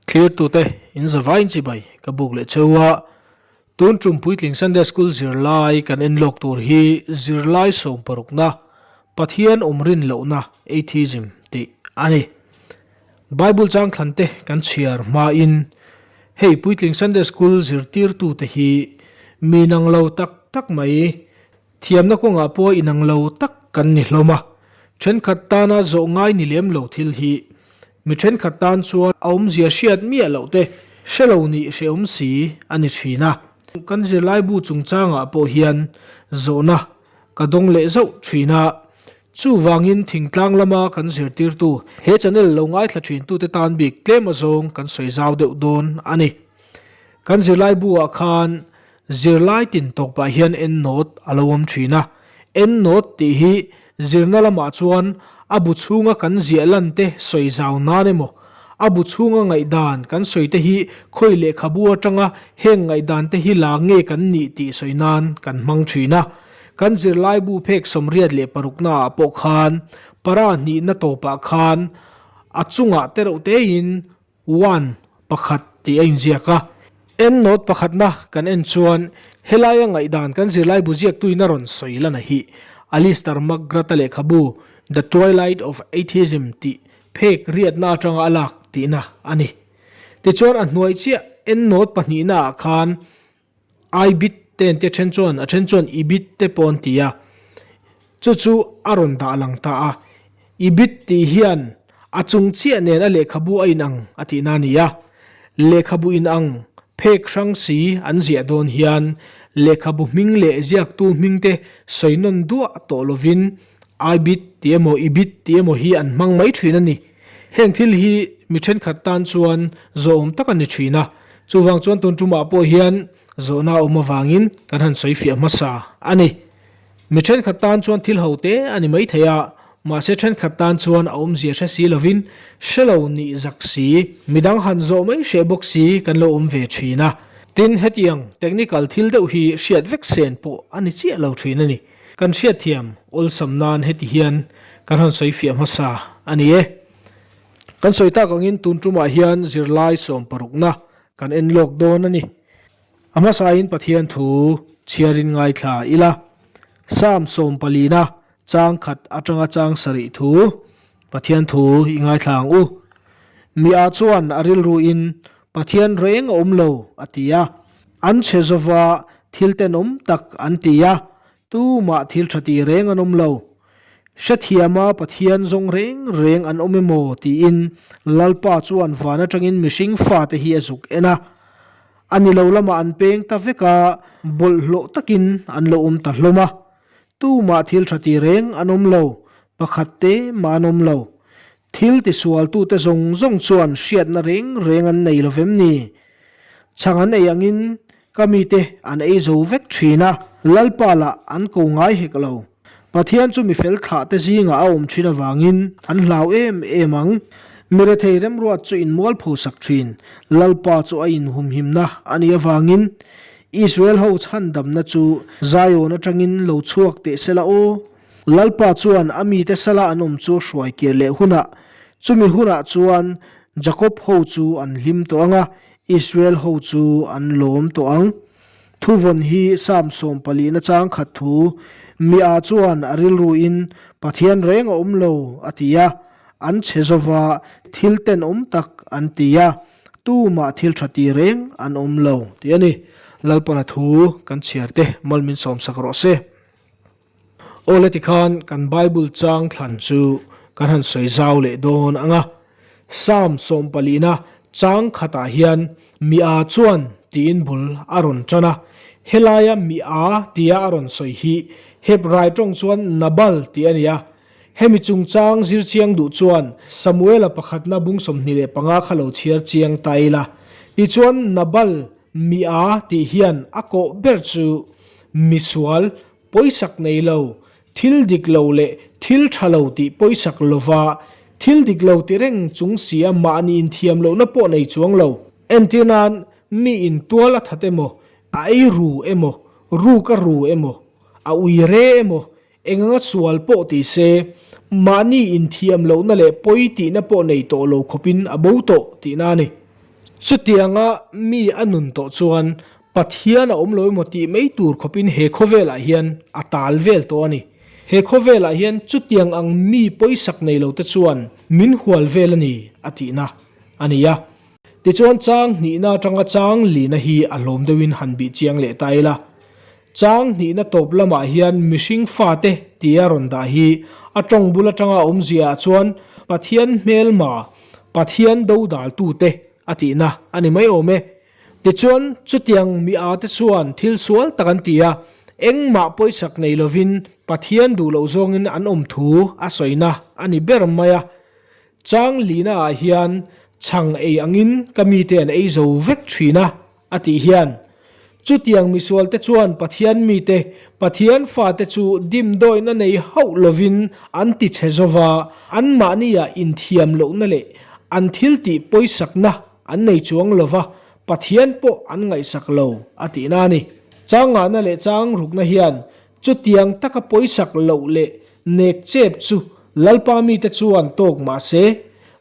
Thlirtute in zavaiin chibai ka buk leh cheu a, tun tum puitling Sunday School zirlai kan en lawk tur hi zirlai sawmparukna, Pathian awm rin lohna, atheism, tih a ni. Bible chang thlante kan chhiar hmain hei puitling Sunday School zirtirtute hi mi nang lo tak tak mai, Thiamna kawngah pawh inang lo tak kan ni hlawm a, thenkhat tana zawh ngai ni lem lo thil hi mi thenkhat tan chuan a awmzia hriat miah loh te hre lo nih hrehawm si a ni thin a. Kan zirlaibu chungchangah pawh hian zawhna ka dawng leh zauh thin a, chuvangin thingtlang lama kan zirtirtu he channel lo ngaithla thintute tan bik tlem azawng kan sawi zau deuh dawn a ni. Kan zirlaibu-ah khan Zirlai tin tawk pah hian endnote a lo awm thin a. Endnote tih hi zirna lamah chuan a bu chhunga kan ziah lan te sawi zau nan emaw, a bu chhunga ngaihdan kan sawi te hi khawi lehkhabu atanga heng ngaihdan te hi la nge kan nih tih sawi nan kan hmang thin a. Kan zirlaibu phek 86 ah pawh khan para hnihna tawpah khan a chungah tereuh tein One, pakhat tih a inziak a. Endnote pakhatna kan en chuan helaia ngaihdan kan zirlaibu ziaktuin a rawn sawi lana hi Alister McGrath-a lehkhabu The Twilight of Atheism tih phek riatna atanga a lak tihna a ni. Tichuan a hnuai chiah endnote pahnihnaah khan Ibid te an tia then chuan a then chuan Ibid te pawh an ti a, chu chu a rawn dah lang ta a. Ibid tih hian a chung chiah nen a lehkhabu a inang a tihna a ni a. Lehkhabu inang phek hrang si an ziah dawn hian lehkhabu hming leh ziaktu hming te sawi nawn duah tawh lovin Ibid tih emaw Ibid tih emaw hi an hmang mai thin a ni. Heng thil hi mi thenkhat tan chuan zawhawm tak a ni thin a, chuvang chuan tun tumah pawh hian zawhna a awm avangin kan han sawi fiah hmasa a ni. Mi thenkhat tan chuan thil ho te a ni mai thei a, mahse thenkhat tan chuan a awmzia hre si lovin hre lo nih zak si, midang han zawh mai hreh bawk si kan lo awm ve thin a. Tin, hetiang technical thil deuh hi hriat vek sen pawh a ni chiah lo thin a ni. Kan hriatthiam awlsam nan heti hian kan rawn sawi fiah hmasa a ni e. Kan sawi tak angin tun tumah hian zirlai sawmparukna kan en lawk dawn a ni. A hmasain Pathian thu chhiarin ngaithla ila. Psalm sawmpalina chang khat atanga chang sarih thu Pathian thu i ngaithla ang u. Miah chuan a rilruin Pathian reng a awm lo a ti a. An chhe zova thil tenawm tak an ti a, tumah thil tha ti reng an awm lo. Hrethiama Pathian zawng reng reng an awm emaw tiin Lalpa chuan van atangin mihring fate hi a zuk en a. A ni lo lamah an peng ta vek a, bawlhhlawh takin an lo awm ta hlawm a. Tumah thil tha ti reng an awm lo, pakhat te mah an awm lo. Thil tisualtute zawng zawng chuan hriatna reng reng an nei lo vem ni? Chhang an ei angin ka mite an ei zo vek thin a, Lalpa lah an ko ngai hek lo. Pathian chu mifel thlahte zingah a awm thin avangin an hlau em em ang. Mi rethei remruat chu inmualpho sak thin, Lalpa chu a inhumhimna a nih avangin Israel ho chhandamna chu Zion atangin lo chhuak teh se la aw. Lalpa chuan a mite sala an awm chu hruai kir leh hunah, chumi hunah chuan Jakob ho chu an hlim tawh ang a, Israel ho chu an lawm tawh ang. Thuvawn hi Psalm sawmpalihna chang khat thu, Miah chuan a rilruin Pathian reng a awm lo a ti a, an chhe zova thil tenawm tak an ti a. Tumah thil tha ti reng an awm lo tih a ni. Lalpana thu kan chhiar te mal min sawmsak rawh se. Aw le tikhan kan Bible chang thlan chu kan han sawi zau leh dawn ang a. Psalm sawmpalihna chang khatah hian mi a chuan tiin bul a rawn tan a. Helaia mi a tia a rawn sawi hi Hebrai tawng chuan Nabal tih a ni a. Hemi chungchang zir chiang duh chuan Samuela pakhatna bung 25 kha lo chhiar chiang ta ila. Tichuan Nabal Mia tih hian a kawh ber chu misual, pawisak nei lo, thil dik lo leh thil tha lo tih pawisak lova thil dik lo ti reng chung si a mahni inthiam lohna pawh nei chuang lo. Entir nan mi in tual a that emaw, a ei ru emaw, ruk a ru emaw, a ui re emaw, Eng anga sual pawh ti se, mahni inthiam lohna leh pawi tihna pawh nei tawh lo khawpin a bo tawh tihna a ni. Chutianga mi a nun tawh chuan Pathian a awm lo emaw tih mai tur khawpin he khawvelah hian a tal vel tawh a ni. He khawvelah hian chutiang ang mi pawisak nei lo te chuan min hual vel a ni a tihna a ni a. Tichuan chang hnihna atanga chang lina hi a hlawm deuhin han bih chiang leh ta ila. Chang hnihna tawp lamah hian mihring fate tia rawn dah hi a tawng bul atanga awmzia ah chuan Pathian hmelma, Pathian dodaltute a tihna a ni mai awm e. Tichuan chutiang mi a te chuan thil sual tak an ti a, engmah pawisak nei lovin Pathian duh loh zawngin an awm thu a sawina a ni ber mai a. Chang lina ah hian chhang ei angin ka mite an ei zo vek thin a, a tih hian, chutiang misualte chuan Pathian mite, Pathian fate chu dimdawihna nei hauh lovin an ti chhe zo va, anmahniah inthiam lohna leh an thiltih pawisakna an nei chuang lo va, Pathian pawh an ngaihsak lo, a tihna a ni. Chang ngahna leh chang rukna hian chutiang taka pawisak loh leh nek chep chu Lalpa mite chuan tawk mah se,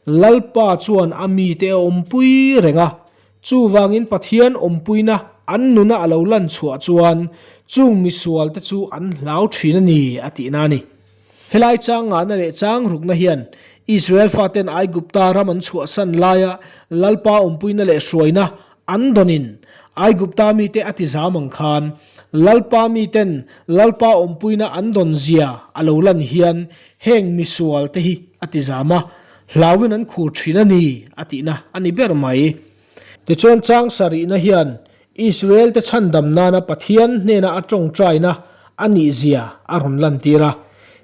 Lalpa chuan a mite a awmpui reng a, chuvangin Pathian awmpuina an nuna a lo lan chhuah chuan chung misualte chu an hlau thin a ni a tihna a ni. Helai chang ngahna leh chang rukna hian Israel faten Aigupta ram an chhuahsan laia Lalpa awmpuina leh hruaina an dawnin Aigupta mite a ti zam ang khan Lalpa miten Lalpa awmpuina an dawn zia a lo lan hian heng misual te hi a ti zam a, hlauin an khur thin a ni a tihna a ni ber mai. Tichuan chang sarihna hian Israel te chhandam nana Pathian hnena a tawngtaina a nih zia a rawn lantir a.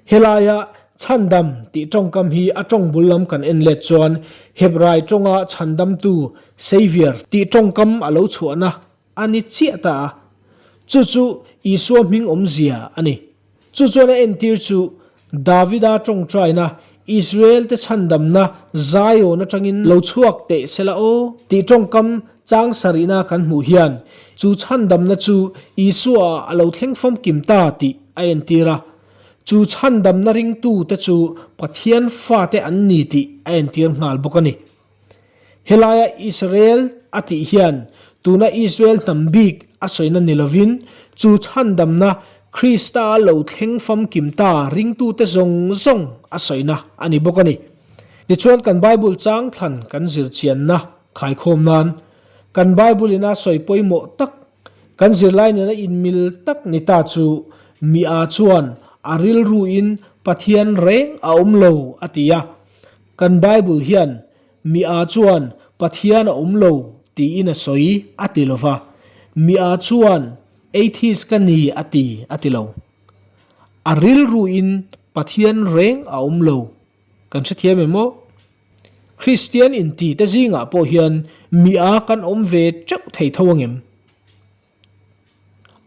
Helaia chhandam tih tawngkam hi a tawng bul lam kan en let chuan Hebrai tawnga chhandamtu, Saviour, tih tawngkam a lo chhuahna A ni chiah ta a, chu chu Isua hming awmzia a ni. Chu chuan a entir chu Davida tawngtaina, Israel-te chhandamna Zion atangin lo chhuak teh sela aw tih tawngkam chang sarihna kan hmuh hian chu chhandamna chu Isua-ah a lo thleng famkim ta tih a entir a. Chu chhandamna ringtute chu Pathian fate an ni tih a entir nghal bawk a ni. Helaia Israel a tih hian tuna Israel hnam bik a sawina ni lovin chu chhandamna Krista lo thleng famkim ta ringtute zawng zawng a sawina a ni bawk a ni. Tichuan kan Bible chang thlan kan zir chianna khaikhawm nan kan Bible ina sawi pawimawh tak kan zirlai nena inmil tak ni ta chu mi a chuan a rilruin Pathian reng a awm lo a ti a. Kan Bible hian mi a chuan Pathian a awm lo tiin a sawi a ti lo va, mi a chuan atheist ka ni a ti a ti lo. A rilruin Pathian reng a awm lo. Kan hrethiam em aw? Kristian inti te zingah pawh hian mi a kan awm ve teuh thei tho angem?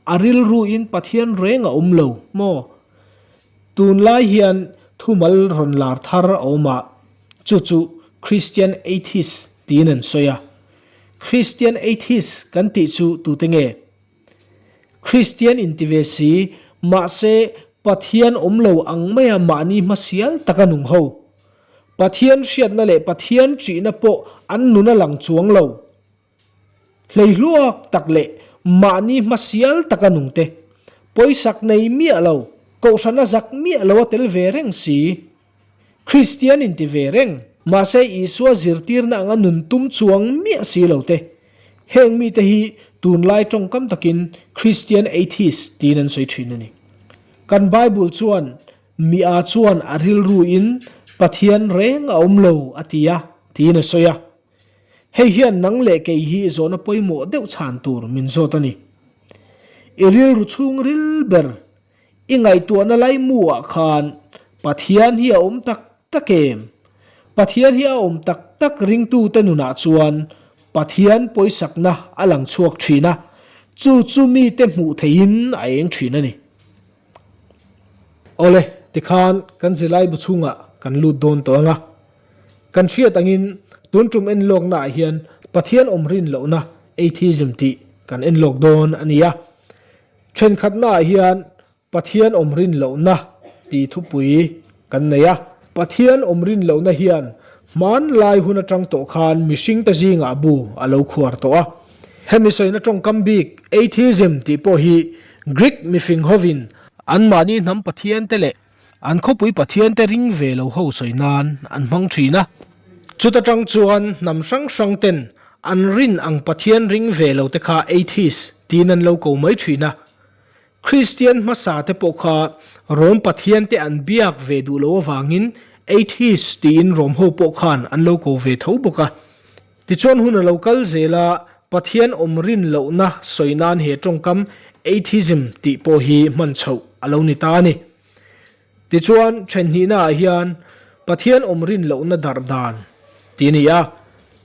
A rilruin Pathian reng a awm lo maw? Tunlai hian thumal rawn lar thar a awm a, chu chu Christian Atheist tiin an sawi a. Christian Atheist kan tih chu tute nge? Christian inti ve si, mahse Pathian awm lo ang maia mahni hmasial taka nung ho. Pathian hriatna leh Pathian ṭihna pawh an nun a lang chuang lo. Hleihluak tak leh mahni hmasial taka nungte, pawisak nei miah lo, kohhrana zak miah lo a tel ve reng si. Kristian inti ve reng, mahse Isua zirtirna anga nun tum chuang miah si lo te. Heng mite hi tunlai tawngkam takin Kristian atheist tiin an sawi thin a ni. Kan Bible chuan mi a chuan a rilruin Pathian reng a awm lo a ti a, tiin a sawi a. Hei hian nang leh kei hi zawhna pawimawh deuh chhan tur min zawt a ni. I rilru chhungril ber, i ngaihtuahna laimuah khan Pathian hi a awm tak tak em? Pathian hi a awm tak tak ringtute nunah chuan Pathian pawisakna a lang chhuak thin a, chu chu mite hmuh theihin a eng thin a ni. Awle, tikhan kan zirlaibu chhungah kan lut dawn tawh ang a. Kan hriat angin tun tum en lawkna ah hian Pathian awm rin lohna atheism tih kan en lawk dawn a ni a. Thenkhatna ah hian Pathian awm rin lohna tih thupui kan nei a. Pathian awm rin lohna hian Hmanlai hun atang tawh khan mihringte zingah bu a lo khuar tawh a. Hemi sawina tawngkam bik atheism tih pawh hi Greek mifing hovin anmahni hnam pathiante leh an khawpui pathiante ring ve lo ho sawi nan an hmang thin a. Chuta tang chuan hnam hrang hrang ten an rin ang pathian ring ve lo te kha atheist tiin an lo ko mai thin a. Kristian hmasa te pawh kha Rom pathian te an biak ve duh loh avangin atheist tiin Rom ho pawh khan an lo ko ve tho bawk a. Tichuan hun a lo kal zel a, Pathian awm rin lohna sawi nan he tawngkam atheism tih pawh hi hman chhoh a lo ni ta a ni. Tichuan, ṭhenhnihnaah hian Pathian awm rin lohna darh dan tih a ni a.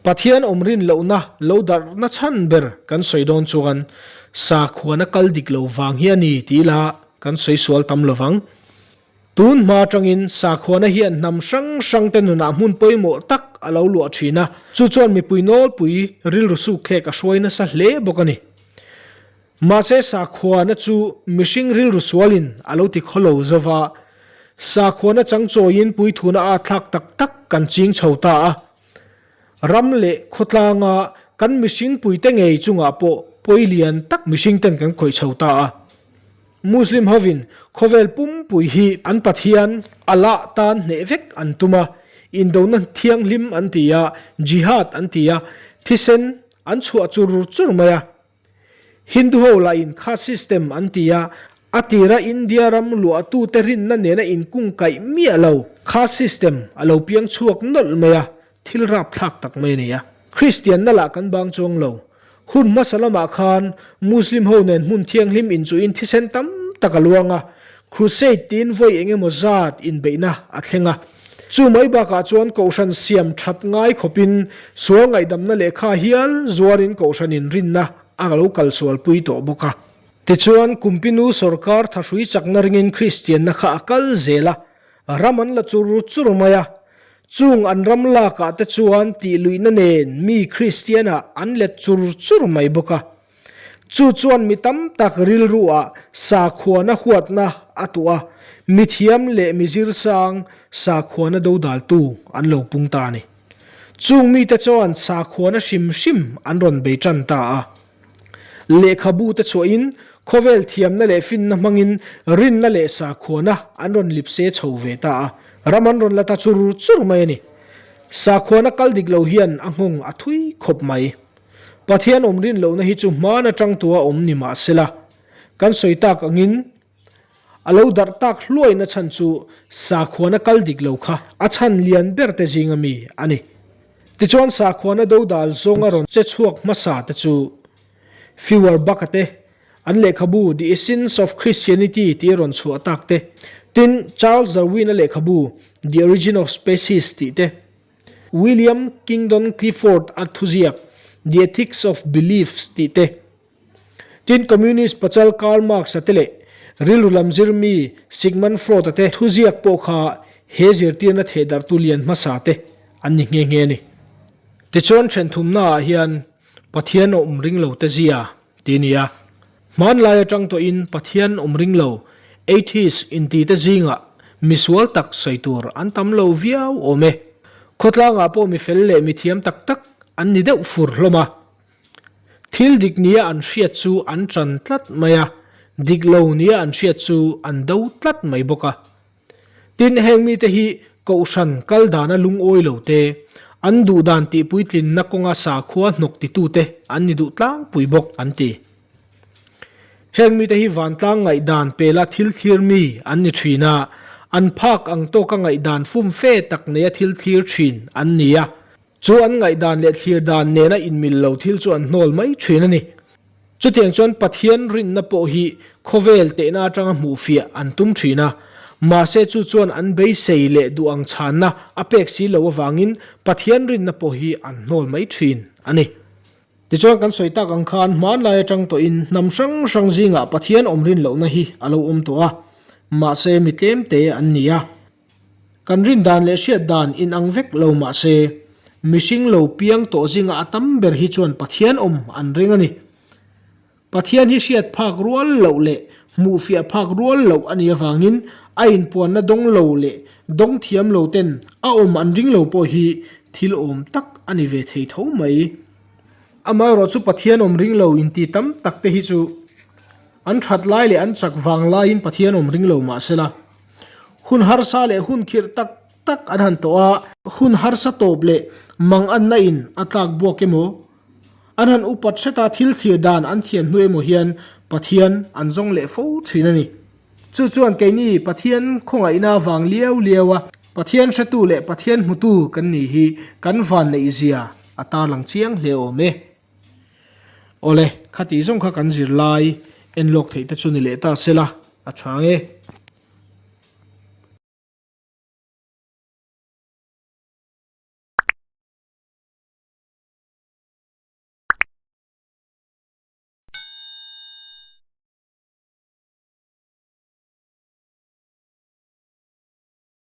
Pathian awm rin lohna lo darhna chhan ber kan sawi dawn chuan sakhuana kal dik lo vang hi a ni tih ila kan sawi sual tam lo vang. Tun hma atangin sakhuana hian hnam hrang hrangte nunah hmun pawimawh tak a lo luah thin a, chu chuan mipui nawlpui rilru sukthlek a hruai nasa hle bawk a ni. Mahse sakhuana chu mihring rilru sualin a lo ti khawlo zo va, sakhuana changchawiin puithuna a thlak tak tak kan ching chho ta a. Ram leh khawtlanga kan mihring puite ngei chungah pawh pawi lian tak mihring ten kan khawih chho ta a. Muslim hovin khawvel pumpui hi an Pathian Allah tan hneh vek an tum a, indona thianghlim an ti a, jihad an ti a, thisen an chhuah chur chur mai a. Hindu ho lahin kha system an ti a, a tira India ram luahtute rinna nena inkungkaih miah lo kha system a lo piang chhuak nawlh mai a, thil rapthlak tak mai a ni a. Kristianna lah kan bang chuang lo. Hun hmasa lamah khan Muslim ho nen hmun thianghlim inchuhin thisen tam tak a luang a, Crusade tiin vawi eng emaw zat inbeihna a thleng a. Chu mai bakah chuan Kohhran siam that ngai khawpin sual ngaihdamna lehkha hial zuarin Kohhranin rinna a lo kal sualpui tawh bawk a. Tichuan, Kumpinu sawrkar thahrui chakna ringin Kristianna kha a kal zel a, ram an la chur chur mai a. Chung an ram lakah te chuan tihluihna nen mi Kristianah an let chur chur mai bawk a. Chu chuan mi tam tak rilruah sakhuana huatna a tuah a, mi thiam leh mi zirsang sakhuana dodaltu an lo pung ta a ni. Chung mite chuan sakhuana hrim hrim an rawn bei tan ta a. Lehkhabu te chhuahin khawvel thiamna leh finna hmangin rinna leh sakhuana an rawn lipse chho ve ta a, ram an rawn la ta chur chur mai a ni. Sakhuana kal dik lo hian a nghawng a thui khawp mai. Pathian awm rin lohna hi chu hman atang tua awm ni mah sela, kan sawi tak angin a lo darh tak hluaina chhan chu sakhuana kal dik lo kha a chhan lian ber te zinga mi a ni. Tichuan sakhuana dodal zawnga rawn che chhuak hmasa te chu Feuerbach-a te, an lehkhabu The Essence of Christianity tih rawn chhuah tak te, tin Charles Darwin-a lehkhabu The Origin of Species tih te, William Kingdon Clifford a thuziak The Ethics of Beliefs tih te, tin Communist pachal Karl Marx-a te leh rilru lam zirmi Sigmund Freud-a te thuziak pawh kha he zirtirna thehdarhtu lian hmasa te an ni nghe nghe a ni. Tichuan thenthumnaah hian Pathian a awm ring lo te zia ti a ni a. Hmanlai atang tawhin Pathian awm ring lo, atheist, intite zingah misual tak sawi tur an tam lo viau awm e. Khawtlangah pawh mi fel leh mi thiam tak tak an ni deuh fur hlawm a. Thil dik nia an hriat chu an tan tlat mai a, dik lo nia an hriat chu an do tlat mai bawk a. Tin, heng mite hi Kohhran kal dana lungawi lo te, an duh dan tihpuitlinna kawnga sakhua hnawk titute an ni duh tlangpui bawk an ti. Heng mite hi vantlang ngaihdan pela thil thlir mi an ni thin a, an phak ang tawka ngaihdan fumfe tak neia thil thlir thin an ni a. Chu an ngaihdan leh thlir dan nena inmil lo thil chu an hnawl mai thin a ni. Chutiang chuan Pathian rinna pawh hi khawvel tehna atanga hmuhfiah an tum thin a, mahse chu chuan an beisei leh duh ang chhanna a pek si lo avangin Pathian rinna pawh hi an hnawl mai thin a ni. Tichuan kan sawi tak ang khan hmanlai atang tawhin hnam hrang hrang zingah Pathian awm rin lohna hi a lo awm tawh a, mahse mi tlemte an ni a. Kan rin dan leh hriat dan inang vek lo mah se, mihring lo piang tawh zinga a tam ber hi chuan Pathian awm an ring a ni. Pathian hi hriat phak rual loh leh hmuhfiah phak rual loh a nih avangin A inpuanna dawng lo leh dawng thiam lo ten a awm an ring lo pawh hi thil awm tak a ni ve thei tho mai. Amaherawh chu Pathian awm ring lo inti tam tak te hi chu an that lai leh an chak vang laiin Pathian awm ring lo mah sela, hun harsa leh hun khirh tak tak an han tawh a, hun harsa tawp leh mang anna in a tlak buak emaw, an han upat hreta thil thlir dan an thiam hnu emaw hian Pathian an zawng leh fo thin a ni. Chu chuan keini Pathian khawngaihna avang liau liau a Pathian hretu leh Pathian hmutu kan nih hi kan vanneih zia a tarlang chiang hle awm e. Awle, khati zawng kha kan zirlai en lawk theih te chu ni leh ta sela a tha nge.